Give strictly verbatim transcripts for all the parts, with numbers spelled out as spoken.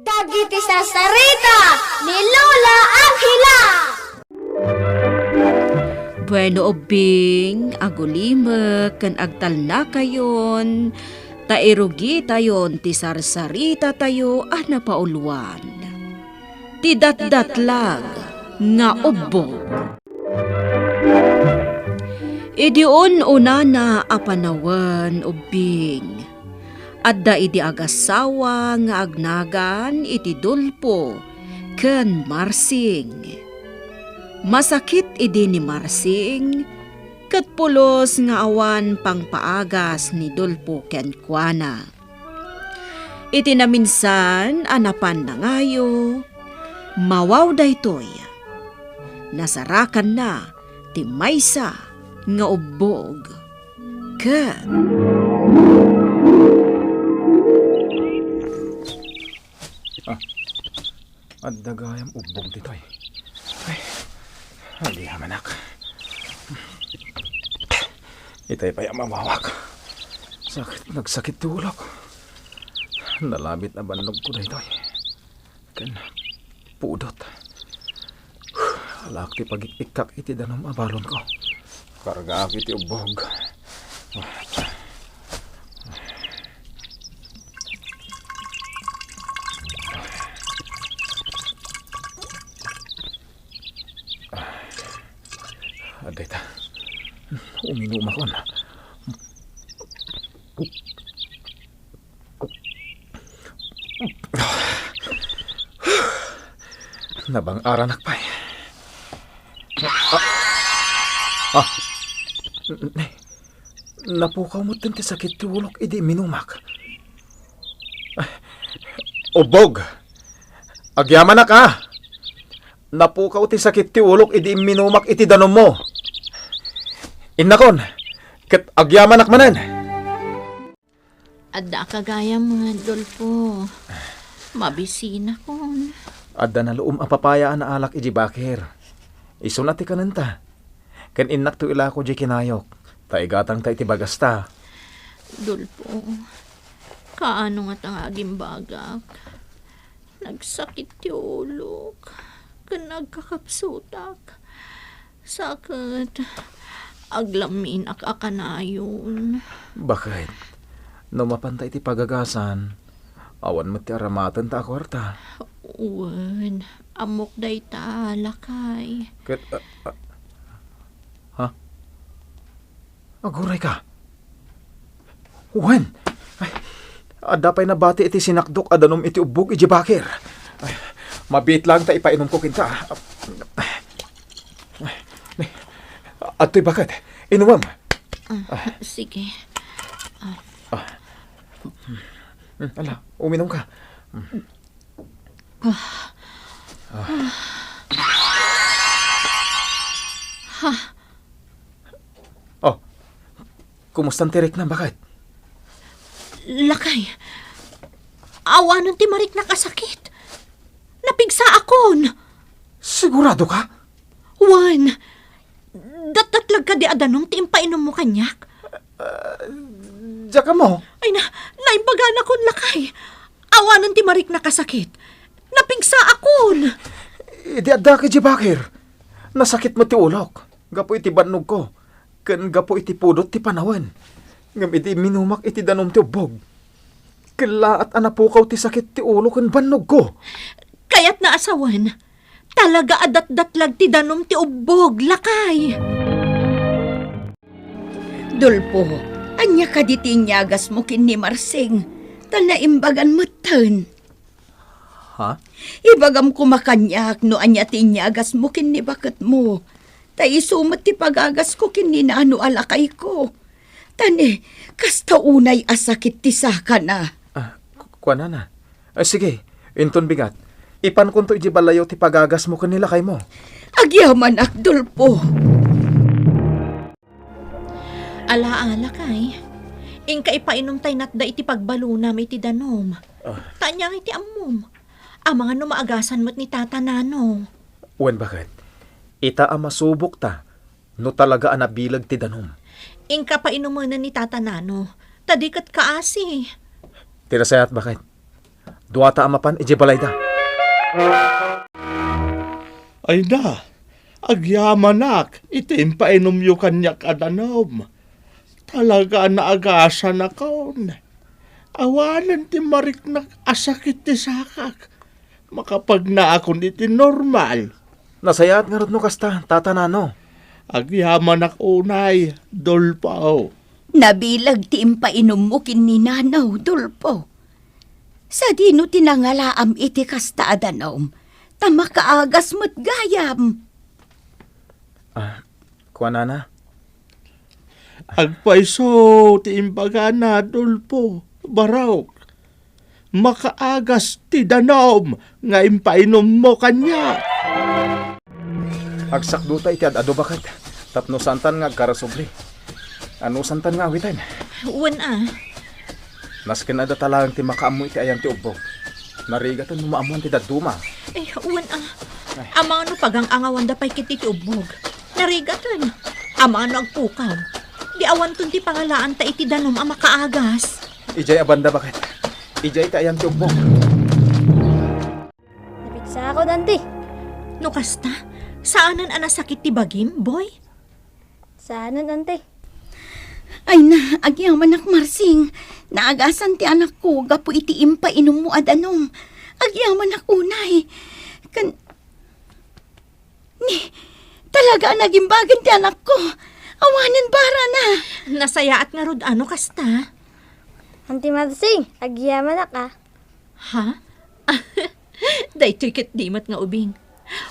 Dagiti sarsarita ni Lola Angela. Bueno, ubbing, agulimek ken agtalnakayon, ta irugitayon ti sarsaritatayo a napauluan. Ti datdatlag nga ubbog. Idi un-unana a panawen, ubbing, adda idi agassawa nga agnagan iti Dolfo ken Marsing. Masakit idi ni Marsing, ket pulos nga awan pangpaagas ni Dolfo kenkuana. Iti naminsan a napan nangayo, mawaw daytoy. Nasarakanna ti maysa nga ubbog. Ket Ah, adda gayam ubbog ditoy. Ay, agyamanak. Itay pay a mawawak. Sakit, nagsakit ti ulok. Nalabit a bannogko daytoy. Ken pudot. Alaak ti pagik-ikkak iti danum a balonko. Kargaak iti ubbog. Adda ita. Uminumakon. Nabang-aranak pay. Ah. Ah. N-, ne. Napukaw metten ti sakit ti ulok idi imminumak. Ubbog! Agyamanak a! Napukaw ti sakit ti ulok idi imminumak iti danummo. Innakon, ket agyamanak manen. Adda a kagayam, Dolfo. Mabisinakon. Adda naluom a papaya a naalak idiay bakir. Isuna ti kanenta. Ken innakto ilako diay kinayok, ta igatangta iti bagasta. Dolfo, kaano ngata nga agimbagak? Nagsakit ti ulok, ken nagkakapsutak. Sa ket, aglamminak a kanayon. Baket, no mapanta iti pagagasan, awan met ti aramatenta a kuarta. Wen, ammok dayta, lakay. Ket, ah, ah, ha? Agurayka? Wen, ay, adda pay nabati iti sinakdok a danum iti ubbog idiay bakir. Ay, mabiit laeng ta ipainumko kenka. Adtoy baket, inumem. Ah, sige. Ah. Ah. Hmm, ala, uminumka. Hmm. Ah. Ah. Ah. Oh, kumusta ti riknam, baket? Lakay, awanen ti mariknak a sakit. Napigsaakon. Siguradoka? Wen, datdatlag kadi a danum ti impainommo kaniak? Ah, diak ammo. Ay na, naimbaganakon, lakay. Awanen ti mariknak a sakit. Napigsaakon. Idi addak idiay bakir, nasakit met ti ulok gapu iti bannogko ken gapu iti pudot ti panawen. Ngem idi imminumak iti danum ti ubbog, kellaat a napukaw ti sakit ti ulo ken bannogko. Kayatna a sawen, talaga a datdatlag ti danum ti ubbog, lakay. Dolfo, ania kadi ti inyagasmo ken ni Marsing? Ta naimbagan metten. Ha? Ibagam koma kaniak no ania ti inyagasmo ken ni baketmo. Ta isu met ti pagagasko ken ni nano a lakayko. Ta ne, kasta unay a sakit ti sakana. Ah, ku-, kuanana. Ah, sige, inton bigat, ipankonto idiay balayo ti pagagasmo ken ni lakaymo. Agyamanak, Dolfo. Ala, lakay. Inka ipainom tay natda iti pagbalonam iti danum. Ah. Ta ania ngay ti ammom? Amangan no maagasan met ni Tata Nano. Wen, baket. Ita a masubokta no talaga a nabileg ti danum. Inka painomenen ni Tata Nano, ta di ket kaasi. Ti nasayaat, baket. Duata a mapan idiay balayda. Ay na, agyamanak iti impainumyo kaniak a danum. Talaga a naagasanakon. Awanen ti mariknak a sakit ti sakak. Makapagnaakon iti normal. Nasayaat ngarud no kasta, Tata Nano. Agyamanak unay, Dolfo. Nabileg ti impainummo ken ni Nano, Dolfo. Sadino ti nangalaam iti kasta a danum, ta makaagas met gayam. Ah, kuanana? Agpayso ti imbagana, Dolfo, Barok. Makaagas ti danum nga impainummo kaniak. Agsakdota iti ad-adu, baket, tapno saantan nga agkarasubli. Anusantan nga awiten? Wen a. Nasken adda talaeng ti makaammo iti ayan ti ubbog. Narigaten no maammoan ti dadduma. Eh, wen a. Ay. Amangan no pagang-angawanda pay ketdi ti ubbog. Narigaten. Amangan no agpukaw. Di awanton ti pangalaanta iti danum a makaagas. Idiay a banda, baket. Idiay ti ayan ti ubbog. Napigsaak, Auntie. No kasta, saanen a nasakit ti bagim, Boy? Saanen, Auntie. Ay na, agyamanak, Marsing. Naagasan ti anakko gapu iti impainummo a danum. Agyamanak unay. Kan, ni, talaga a nagimbagen ti anakko. Awanen barana. Nasayaat ngarud a no kasta. Auntie Marsing, agyamanak a. Ha? Daytoy ketdi met nga ubing.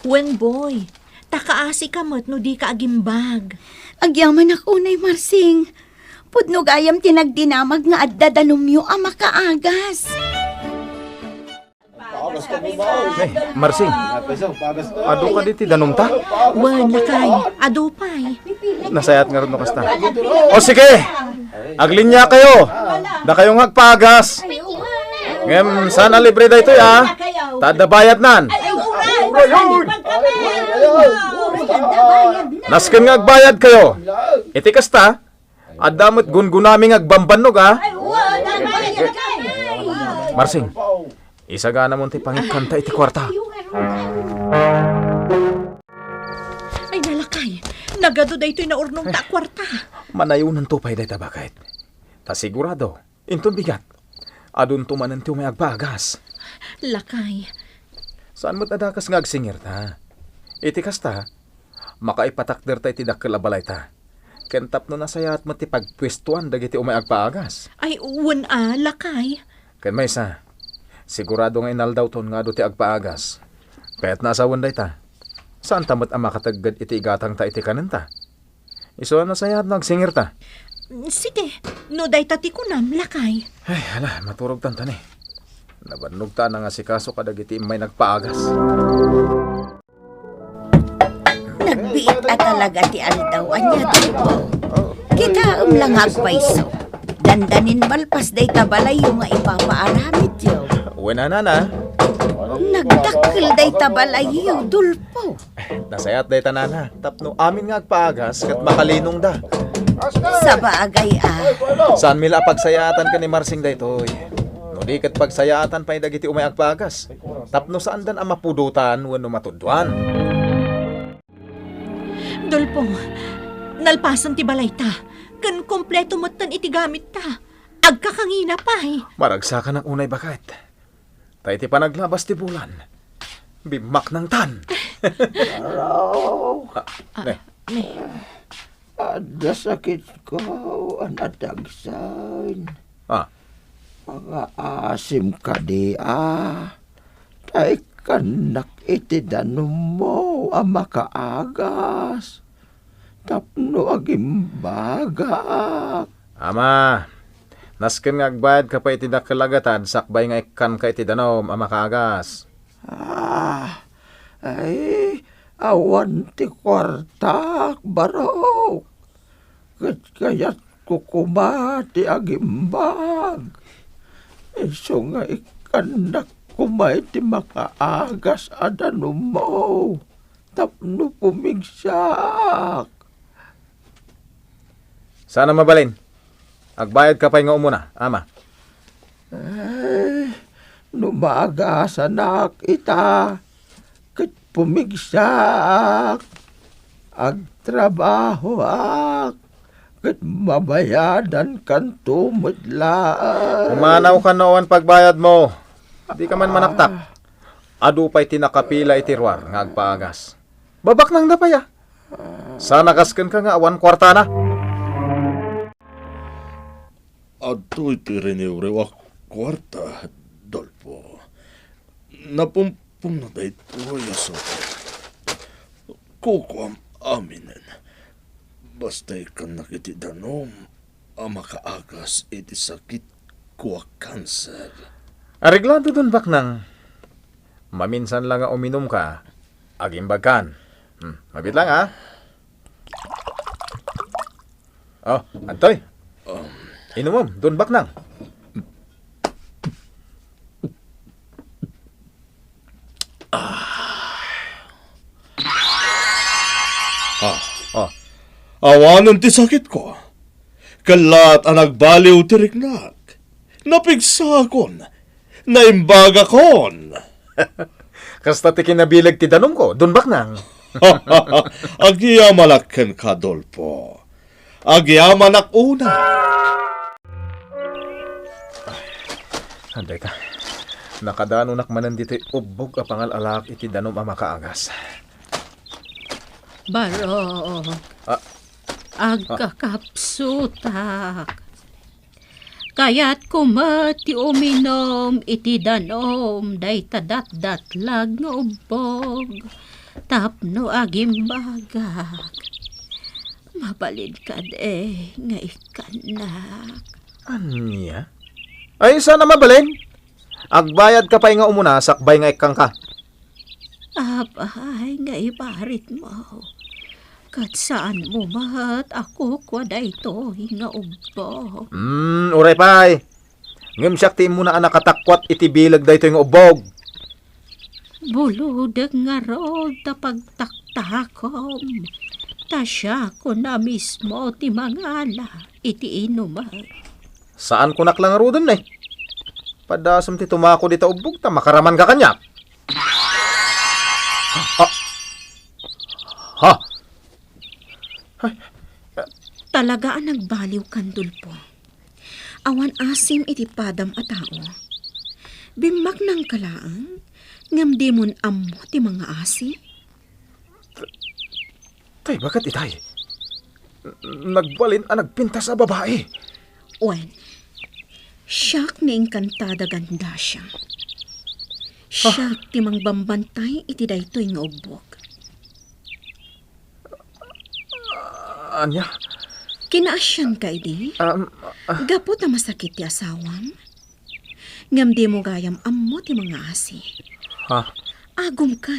Wen, Boy, ta kaasika met no dika agimbag. Agyamanak unay, Marsing. Pudno gayam ti nagdinamag nga adda danumyo a makaagas. Eh, Marsing, adu kadi ti danumta? Wen, lakay, adu pay. Nasayaat ngarud no kasta. O sige, aglinia kayo. Dakayo nga agpaagas. Ngem saan a libre daytoy, a? Ta adda bayadnan. Nasken nga agbayad kayo. Iti kasta, adda met gungunami nga agbambannog, a? Marsing, isaganamon ti pangikkanta iti kuarta. Ay, nalakay. Nagadu daytoy naurnongta a kuarta. Manayonanto pay dayta, baket. Ta sigurado, inton bigat, adunto manen ti umay agpaagas. Lakay. Saan met a dakes nga agsingirta. Iti kasta, makaipatakderta iti dakkel a balayta. Ken tapno nasayaat met ti pagpuestoan dagiti umay agpaagas. Ay, wen a, lakay. Ken maysa, sigurado nga inaldawton nga adu ti agpaagas. Kayatna a sawen dayta. Saanta met a makategged iti igatangta iti kanenta. Isu a nasayaat no agsingirta. Sige, no dayta ti kunam, lakay. Ay, hala, maturogtan tani. Nabannogta a nangasikaso kadagiti immay nagpaagas. Nagbiit a talaga ti aldaw, ania, Dolfo? Kitaem la nga agpayso. Dandanin malpas dayta balayyo nga ipapaaramidyo. Wen a, nana. Nagdakkel dayta balayyo, Dolfo. Nasayaat dayta, nana, tapno amin nga agpaagas ket makalinongda. Sabagay a. Saanmi la a pagsayaatan ken ni Marsing daytoy. No di ket pagsayaatan pay dagiti umay agpaagas. Tapno saandan a mapudotan wenno matuddoan. Dolfo, nalpasen ti balayta, ken kompleto metten iti gamitta. Agkakangina pay. Maragsakanak unay, baket. Ta iti panaglabas ti bulan, bimmaknangtan. Araw. Ah, ne. Adda sakitko a nadagsen. Ah. Pangaasim kadi a, ta ikkannak iti danummo a makaagas tapno agimbagak. Ama, nasken nga agbayadka pay iti dakkel a gatad sakbay nga ikkanka iti danum a makaagas. Ah, ay, awan ti kuartak, barok. Ket kayatko koma ti agimbag. Isu nga ikkannak koma iti makaagas a danummo tapno pumigsak. Saan a mabalin. Agbayadka pay nga umuna, ama. Ay, no maagasanak ita, ket pumigsaak, agtrabahoak, ket mabayadankanto met laeng. Pumanawka no awan pagbayadmo. Dika man manaktak. Adu pay ti nakapila iti ruar nga agpaagas. Babaknangda pay a. Saan a kas kenka nga awan kuartana? Adtoy ti riniwriw a kuarta, Dolfo. Napumpona daytoy a sukat. Kukuam aminen. Basta ikkannak iti danum a makaagas iti sakitko a kanser. Areglado, Don Baknang. Maminsan la nga uminumka, agimbagkan. Hmm, mabiit lang, ha? Oh, Antoy. Um, Inumom, Don Baknang. Ah. Ah. Oh. Awanen ti sakitko. Kellat a nagbaliw ti riknak. Napigsakon. Naimbagakon. Kasta ti kinabileg ti danumko, Don Baknang. Agyamanak kenka, Dolfo. Agyamanak unay. Ay, dayta. Nakadanonak manen ditoy ubbog a pangal-alaak iti danum a makaagas. Barok. Ah. Agkakapsutak. Kayatko met ti uminum iti danum dayta datdatlag nga ubbog tapno agimbagak. Mabalin kadi nga ikkannak? Ania? Ay, saan a mabalin? Agbayadka pay nga umuna sakbay nga ikkanka. Apay nga ibaritmo? Ket saanmo met a kukua daytoy nga ubbog. Hmm, uray pay. Ngem siak ti immuna a nakatakuat iti bileg daytoy nga ubbog. Bulodek ngarud ta pagtaktakom, ta siakon a mismo ti mangala iti inumek. Saankonak la ngaruden, eh. Padasem ti tumakod ita ubbog ta makaramanka kaniak. Ah. Ha? Talaga a nagbaliwkan, Dolfo. Awan asim iti padam a tao. Bimmaknangka laeng, ngem dimon ammo ti mangaasi? Tay, baket itay. Nagbalin a nagpintas a babai. Wen, siak ni Encantada Gandasia. Siak ti mangbambantay iti daytoy nga ubbog. Ania? Kinaasianka idi? Um, ah. Gapu ta masakit ti asawam? Ngem dimo gayam ammo ti mangaasi. Ha? Agumka.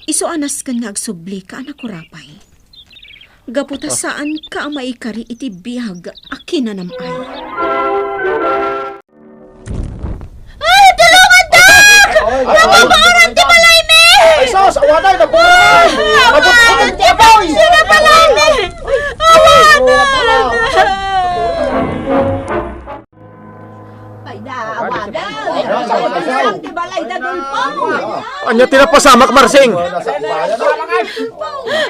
Isu a nasken nga agsublika a nakurapay. Gapu ta saanka a maikari iti biag a kinanam-ay. Ay, tulungan ta! Napapaoran ti balaymi! Ay, sus! Awanay! Napapaoran! Awan! Napapaoran! Sino balaymi? Awan! Ay, da, awan! Ay, ti balay da, Dolfo! Ania ti napasamak, Marsing?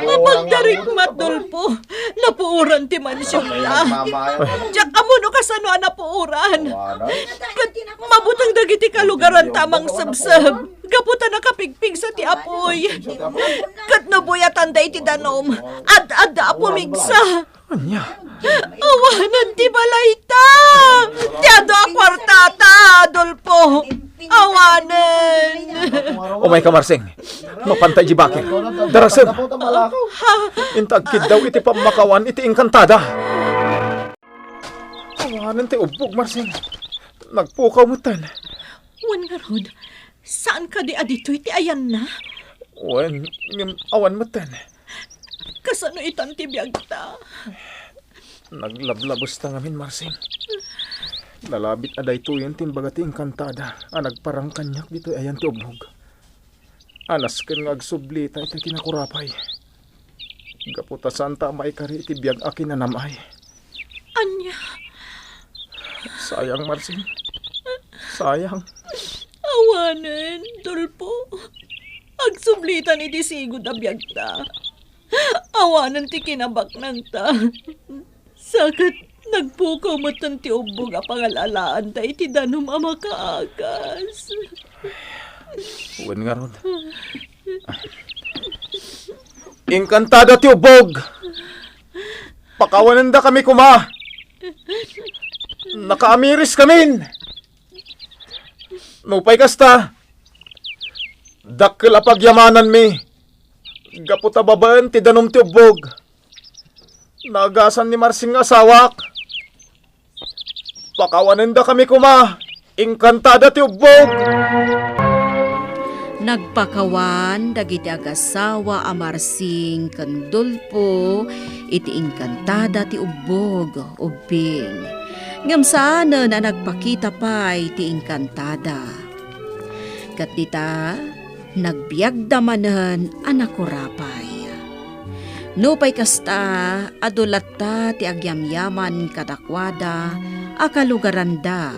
Apagdarikmat, Dolfo. Napuoran ti mansiongta. Diak ammo no kasano a napuoran. Ket mabuteng dagiti kalugaranta a mangsebseb gapu ta nakapigpigsa ti apuy. Ket no buyatanda iti danum, ad-adda a pumigsa. Ania? Awanen ti balayta! Ti adu a kuartata, Dolfo! Awanen! Umayka, Marsing. Mapanta idiay bakir. Darasem. Inta agkiddaw iti pammakawan iti Encantada. Awanen ti ubbog, Marsing. Nagpukaw metten. Wen ngarud, saan kadi a ditoy ti ayanna? Wen, ngem awan metten. Kasano itan ti biagta? Naglablabesta ngamin, Marsing. Nalabit a daytoyen ti imbaga ti Encantada a nagparang kaniak ditoy ayan ti ubbog. A nasken nga agsublita iti kinakurapay. Gapu ta saanta a maikari iti biag a kinanam-ay. Ania? Sayang, Marsing. Sayang. Awanen, Dolfo, agsublitan iti sigud a biagta. Awanen ti kinabaknangta. Sa ket nagpukaw metten ti ubbog a pangal-alaanta iti danum a makaagas. Wen ngarud. Inkantada ti ubbog. Pakawanendakami koma. Nakaamiriskamin. Nupay kasta, dakkel a pagyamananmi gapu ta babaen ti danum ti ubbog. Naagasan ni Marsing nga asawak. Pakawanendakami koma, inkantada ti ubbog. Nagpakawan dagiti agasawa a Marsing ken Dolfo iti inkantada ti ubbog, ubbing. Ngem saanen a nagpakita pay ti inkantada. Ket dita, nagbiagda manen a nakurapay. Nupay kasta, adu latta ti agyamyaman kadakuada a kalugaranda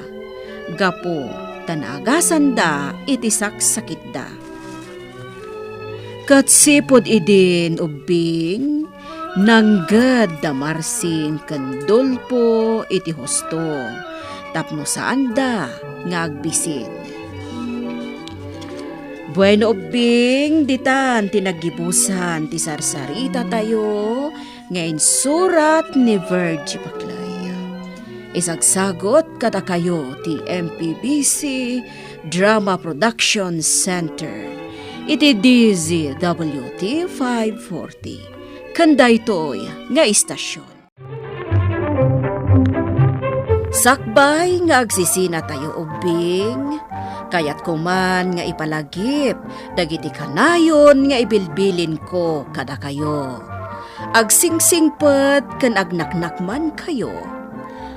gapu ta naagasanda iti saksakitda. Ket sipud idin ubbing, nangged da Marsing ken Dolfo iti husto tapno saanda nga agbisin. Bueno, ubbing, ditan ti naggibusan ti sarsarita tayo nga insurat ni Virgie Paclay. Isagsagot kadakayo ti M P B C Drama Production Center iti D Z W T five forty ken daytoy nga istasyon. Sakbay nga agsisina tayo ubbing, kayatko man nga ipalagip dagiti kanayon nga ibilbilinko kadakayo. Agsingsingpet ken agnaknakmankayo.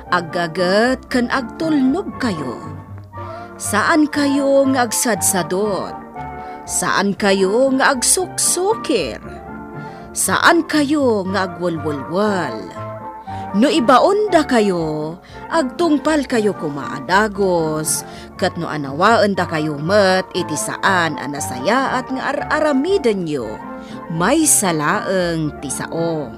Aggaget ken agtulnogkayo. Saankayo nga agsadsadot. Saankayo nga agsuksukir. Saankayo nga agwelwelwel. No ibaondakayo, agtungpalkayo koma a dagus, ket no anawaendakayo met iti saan a nasayaat nga ar-aramidenyo, maysa laeng ti sao.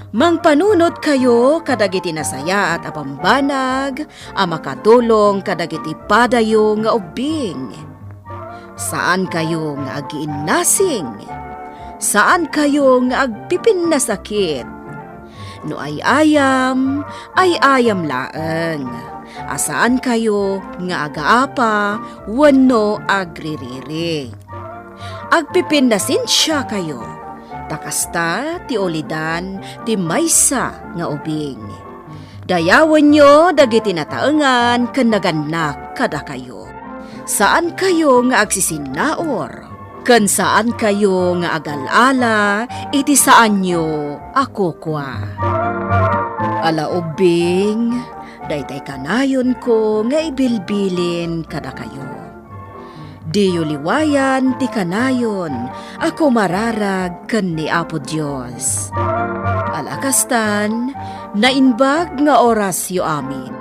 Mangpanunotkayo kadagiti nasayaat a bambanag a makatulong kadagiti padayo nga ubbing. Saankayo nga agiinnasing. Saankayo nga agpipinnasakit. No ay-ayam, ay-ayam laeng. A saankayo nga agaapa wenno agririri. Agpipinnasensiakayo, ta kasta ti ulidan ti maysa nga ubing. Dayawenyo dagiti nataengan ken nagannak kadakayo. Saankayo nga agsisinnaur, ken saankayo nga agal-ala iti saanyo a kukua. Ala ubbing, daytay kanayonko nga ibilbilin kadakayo. Diyo liwayan ti kanayon a kumararag ken ni Apo Dios. Ala kastan, naimbag nga orasyo amin.